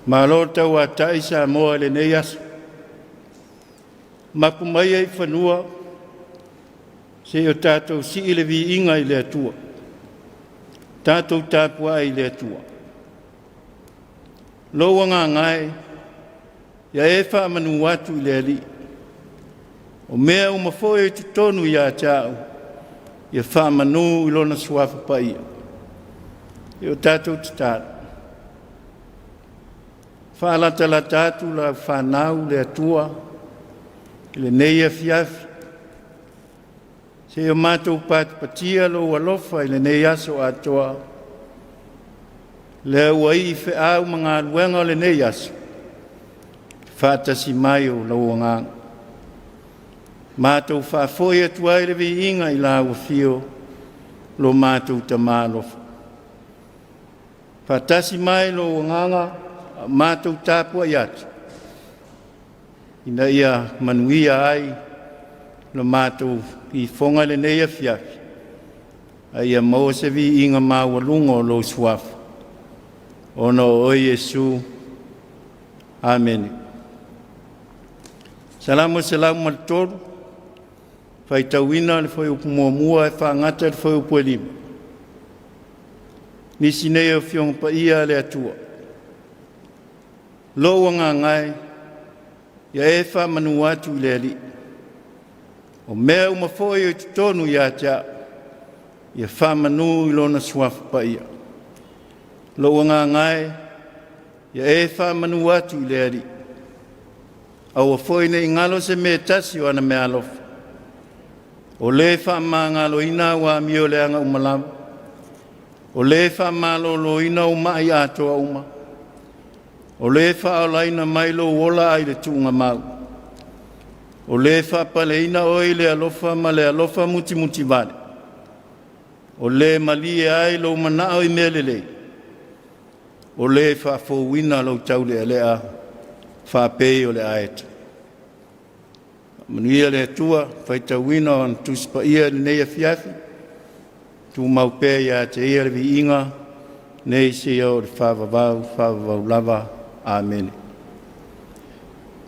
Malo le tauatai Samoa i lenei aso. Mapu maia i fanua se i o tatou sii le viiga i le Atua. Tatou tapuai i le Atua. Lou agaga e, ia e faamanu atu i le Alii. O mea uma foi i totonu ia te au, ia faamanu i lona suafa paia. E o tatou tatalo. Faalatalata atu lau fanau le Atua i lenei afiafi, seia o matou patipatia lou alofa i lenei aso atoa, lea ua ii feau ma galuega o lenei aso, faatasi mai o lou agaga. Matou faafoi atu ai le viiga i lau afio, lo matou Tama alofa. Faatasi mai lou agaga, a matou tapuai atu, ina ia manuia ai lo matou ifoga i lenei afiafi, a ia maua se viiga maualuga o lou suafa, ona o oe Iesu. Amene. Salamo 103, faitauina le fuaiupu muamua e faagata i le fuaiupu e 5. Nisi nei o Afioga Paia a le Atua. Lou agaga e, ia e faamanu atu i le Alii. O mea uma foi o i totonu ia te au, ia faamanu i lona suafa paia. Lou agaga e, ia e faamanu atu i le Alii. Aua foi ne i galo se mea e tasi o ana meaalofa. O le faamagaloina au amio leaga uma lava. O le faamaloloina ou mai atoa uma. O le faaolaina mai lou ola ai le tuugamau. O le faapaleina oe i le alofa ma le alofa mutimutivale. O le malie ai lou manao i mea lelei. O le faafouina lou taulealea faapei o le aeto. Manuia le Atua, faitauina o ana Tusi Paia i lenei afiafi, tumau pea ia te ia le viiga, nei seia oo i le faavavau, faavavau lava. Amene.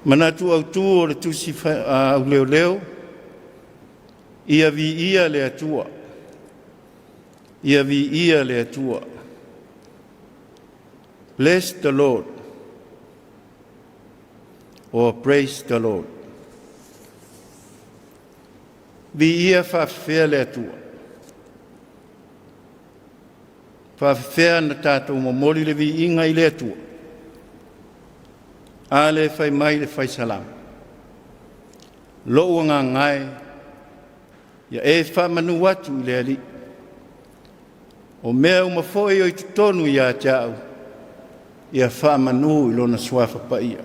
Manatu autu o le Tusi Auleoleo, ia viia le Atua. Ia viia le Atua. Bless the Lord or praise the Lord. Viia faafefea le Atua. Faafefea na tatou momoli le viiga i le Atua. A le fai mai le faisalamo. Lou agaga e, ia e faamanu atu i le Alii. O mea uma foi o i totonu ia te au, ia faamanu i lona suafa paia.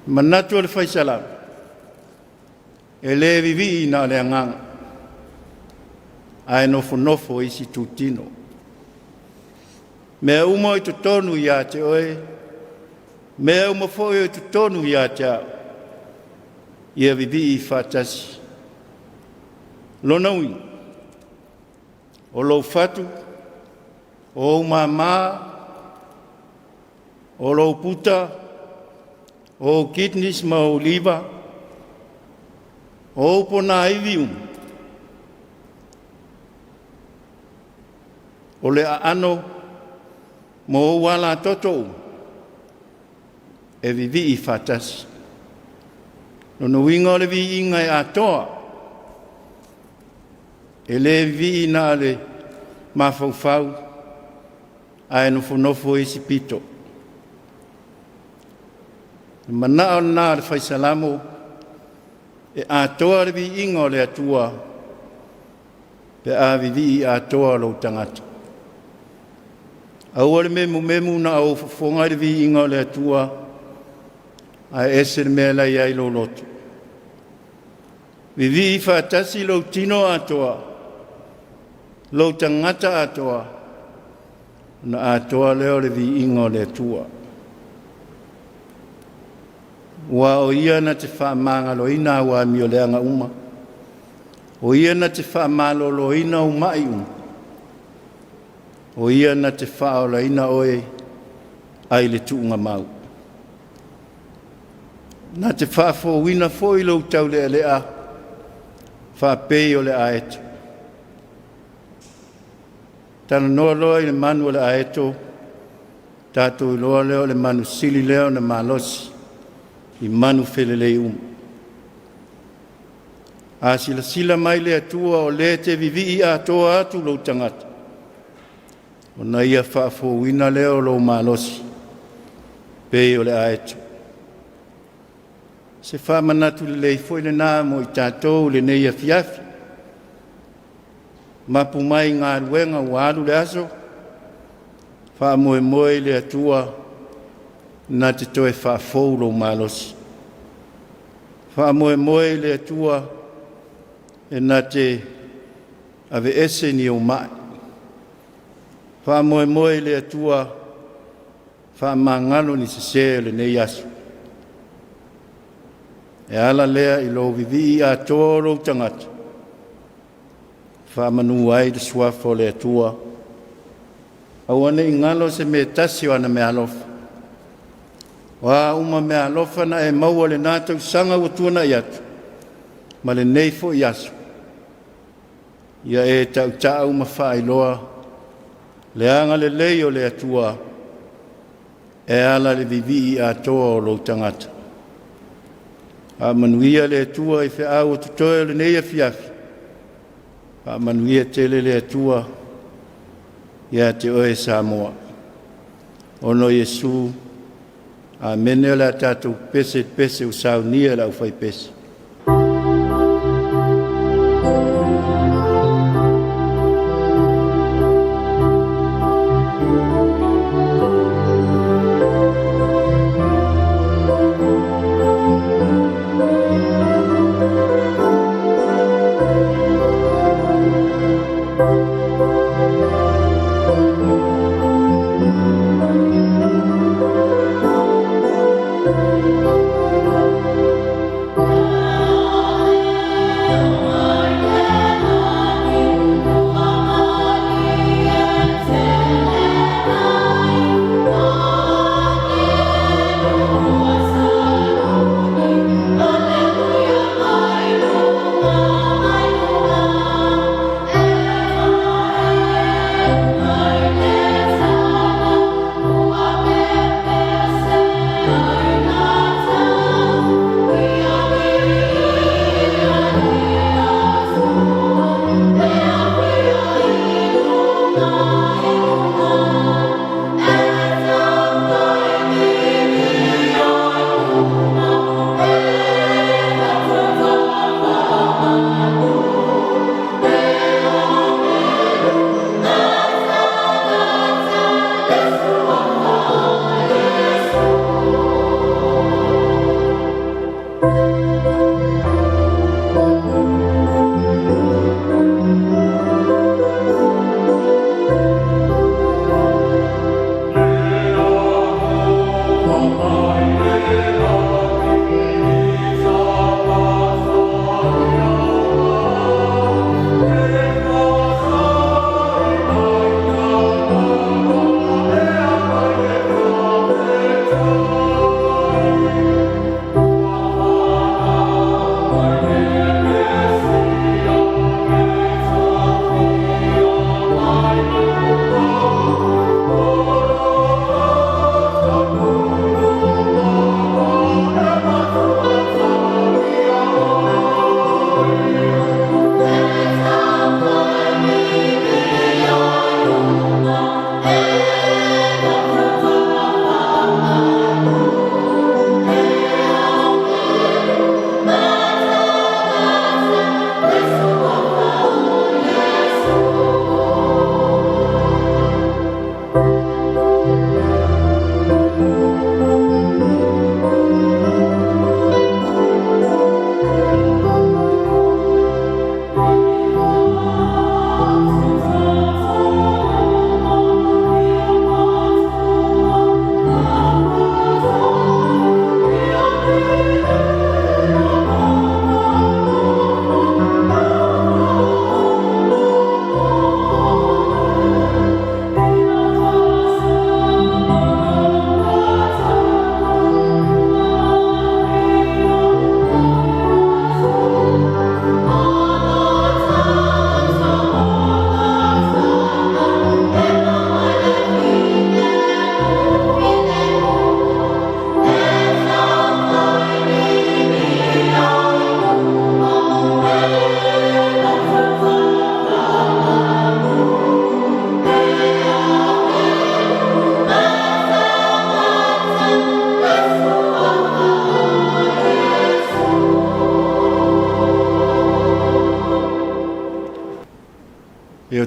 Manatu o le faisalamo, e le vivii na o le agaga, ae nofonofo isi tutino. Mea uma o i totonu ia te oe, mea uma foi o i totonu ia te au, ia vivii faatasi. Lona uiga, o lou fatu, o ou māmā, o lou puta, o ou kidneys ma ou liver, o ou ponaivi uma, o le aano ma ou alatoto uma, e vivii faatasi. Lona uiga o le viiga e atoa, e le vivii na o le mafaufau, ae nofonofo isi pito. Le manao lena o le faisalamo, e atoa le viiga o le Atua, pe a vivii atoa lou tagata. Aua le memumemu na o ou fofoga i le viiga o le Atua, ae ese le mea la i ai lou loto. Vivii faatasi lou tino atoa, lou tagata atoa, Ona atoa lea o le viiga o le Atua. Aua o Ia na te faamagaloina au amioleaga uma, o Ia na te faamaloloina ou mai uma, o Ia na te faaolaina oe ai le tuugamau. Na te faafouina foi lou taulealea faapei o le aeto. Talanoa loa i le manu o le aeto, tatou iloa lea o le manu sili lea ona malosi i manu felelei uma. A silasila mai le Atua o lea e te vivii atoa atu lou tagata, ona ia faafouina lea o lou malosi pei o le aeto. Se faamanatu lelei foi lena mo i tatou i lenei afiafi. Mapu mai galuega ua alu le aso, faamoemoe i le Atua na te toe faafou lou malosi. Faamoemoe i le Atua e na te aveese ni ou mai. Faamoemoe i le Atua, faamagalo ni sese o lenei aso. E ala lea i lou vivii atoa o lou tagata, faamanu ai le suafa o le Atua. Aua ne i galo se mea tasi o ana meaalofa. O a uma meaalofa na e maua i lena tausaga ua tuanai atu, ma lenei foi aso, ia e tautau ma faailoa le agalelei o le Atua e ala i le vivii atoa o lou tagata. Faamanuia le Atua i feau o totoe o lenei afiafi. Faamanuia tele le Atua ia te oe Samoa. Ona o Iesu, amene. O le a tatou pese i le pese ua saunia e le aufaipese.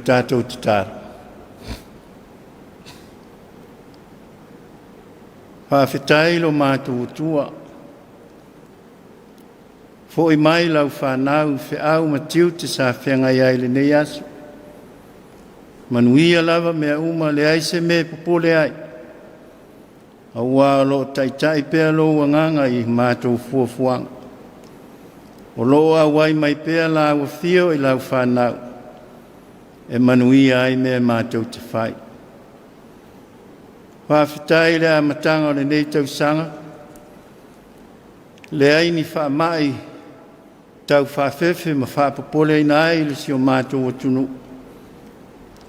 tatou tatalo. Faafetai lo matou Atua, fo'i mai lau fanau i feau ma tiute sa feagai ai i lenei aso. Manuia lava mea uma, leai se mea e popole ai, auā o lo o taitai pea lou agaga i matou fuafuaga. O lo o auai mai pea lau afio i lau fanau, e manuia ai mea matou te fai. Faafetai i le amataga o lenei tausaga, leai ni faamai tau faafefe ma faapopoleina ai le si o matou atunuu,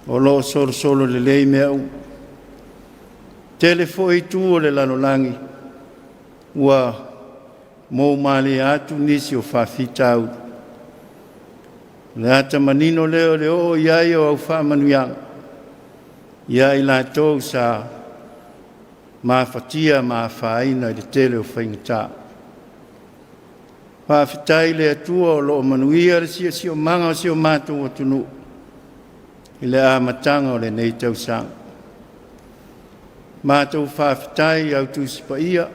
o lo o solosolo lelei mea uma. Tele foi itu o le lalolagi ua moumalie atu nisi o faafitauli. O le ata manino lea o le oo i ai o au faamanuiaga, ia i latou sa mafatia ma afaina i le tele o faigata. Faafetai i le Atua o lo o manuia le siosiomaga o si o matou atunuu i le amataga o lenei tausaga. Matou faafetai i au Tusi Paia,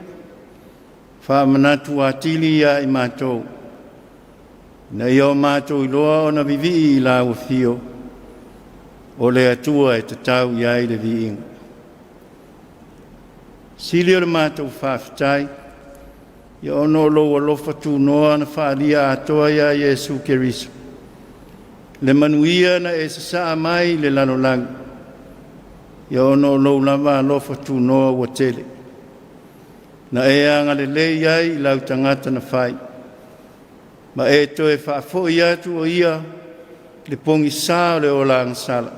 faamanatu atili ia i matou, ina ia o matou iloa ona vivii i lau afio, o le Atua e tatau i ai le viiga. Sili o le matou faafetai, ia ona o lou alofa tunoa na faaalia atoa ia Iesu Keriso, le manuia na e sasaa mai i le lalolagi, ia ona o lou lava alofa tunoa ua tele, na e agalelei ai i lau tagata na fai, ma e toe faafoi atu o ia le pogisā o le ola agasala,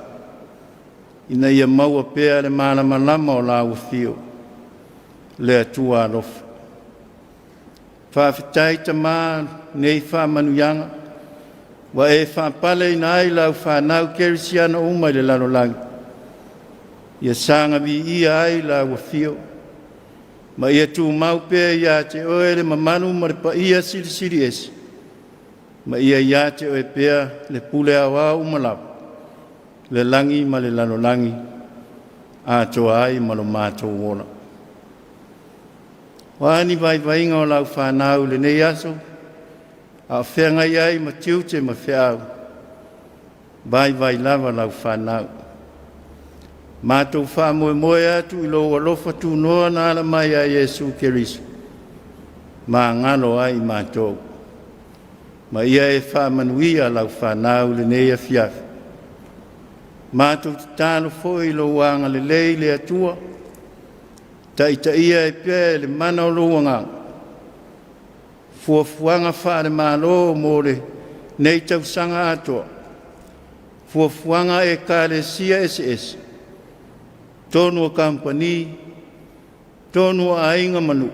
ina ia maua pea le malamalama o lau afio, le Atua alofa. Faafetai Tamā nei faamanuiaga, ua e faapaleina ai lau fanau kerisiano uma i le lalolagi, ia saga viia ai lau afio, ma ia tumau pea ia te oe le mamalu ma le paia silisili ese, ma ia ia te oe pea le pule aoao uma lava, le lagi ma le lalolagi, atoa ai ma lo matou ola. O a ni vaivaiga o lau fanau i lenei aso, a o feagai ai ma tiute ma feau, vaivai lava lau fanau. Matou faamoemoe atu i lou alofa tunoa na ala mai ia Iesu Keriso, magalo ai matou. Ma ia e faamanuia lau fanau i lenei afiafi. Matou tatalo foi i lou agalelei le Atua, taitaia ai pea e le mana o lou agaga, fuafuaga faale-Malo mo lenei tausaga atoa, fuafuaga a Ekalesia eseese, tonu o kamupani, tonu o aiga ma nuu,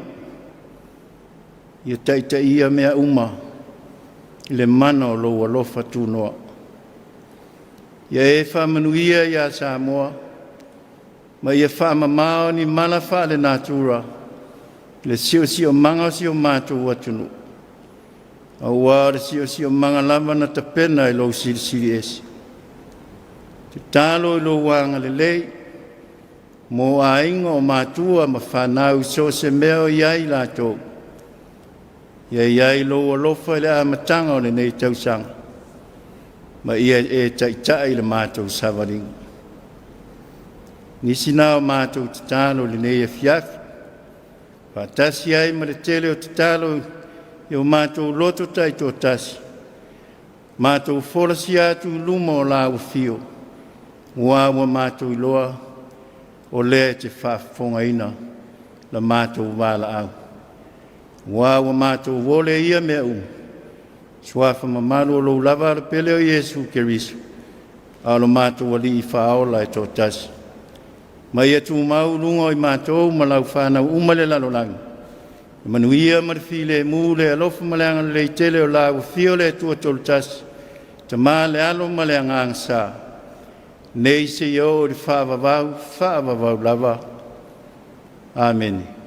ia taitaia mea uma i le mana o lou alofa tunoa. Ia e faamanuia ia Samoa, ma ia faamamao ni mala faale-natura i le siosiomaga o si o matou atunuu, auā o le siosiomaga lava na tapena i lou silisili ese. Tatalo i lou agalelei mo aiga o matua ma fanau i so o se mea o i ai latou. Ia i ai lou alofa i le amataga o lenei tausaga, ma ia e taitai le matou savaliga. Nisi na o matou tatalo i lenei afiafi, faatasi ai ma le tele o tatalo i o matou loto taitoatasi, matou folasia atu i luma o lau afio, ua matou iloa o lea e te faafofogaina la matou valaau. Ua matou ole ia mea uma, suafa mamalu o lou lava alapele o Iesu Keriso, a o lo matou Alii faaola e toatasi. Ma ia tumau i luga o i matou ma lau fanau uma le lalolagi, le manuia ma le filemu, le alofa ma le agalelei tele o lau afio le Atua Tolotasi, Tama le Alo ma le Agaga Sa, nei seia oo i le faavavau, faavavau lava. Amene.